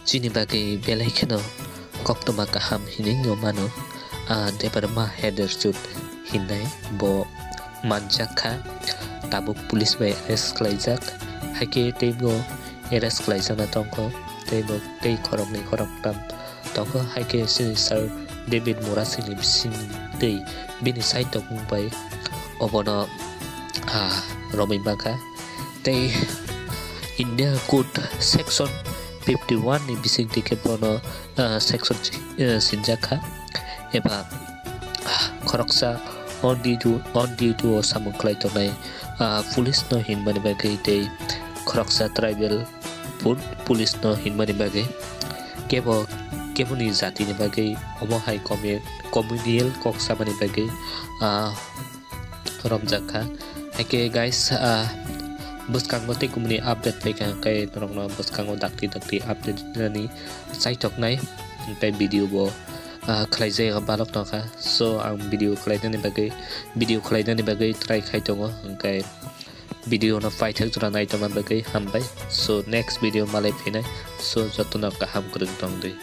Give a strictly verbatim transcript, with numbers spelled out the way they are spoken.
Chini bagwi belai kheno koktwma kaham hinwi no mano, ah, Debbarma Hederchuk hinnai bo manjak kha, tabuk police bai arrest khlaijak, haikhe teibo arrest khlaijakna tongkho, teibo tei khoroknwi khoroktham tongkho, haikhe chini Sir David Murasingni bisingtwi bini saitok wngbai obono, ah, romwi mankha. Tei India Code Section fifty one ni bisingtwi khe bono, ah, section, ah, sinjak kha, eba, ah, khoroksa on duty, on duty o samung khlai tongnai, ah, police no hinmani bagwi tei khoroksa tribal pol-, police no hinmani bagwi kebo, keboni jatini bagwi omo hai commu-, communal kok samani bagwi, ah, romjak kha. Haikhe guys, ah, bwskango tei kumuni update phaikha, hwnkhe norokno bwskango dakti dakti update rwnani chaithoknai, hwnkhe video bo, ah, khlaijak balok tongkha. So, ang video khlainani bagwi, video khlainani bagwi try khai tongo, hwnkhe video no paithak jora naitongna bagwi hambai. So, next video malai phinai. So, jotono kaham kwrwng tongdi.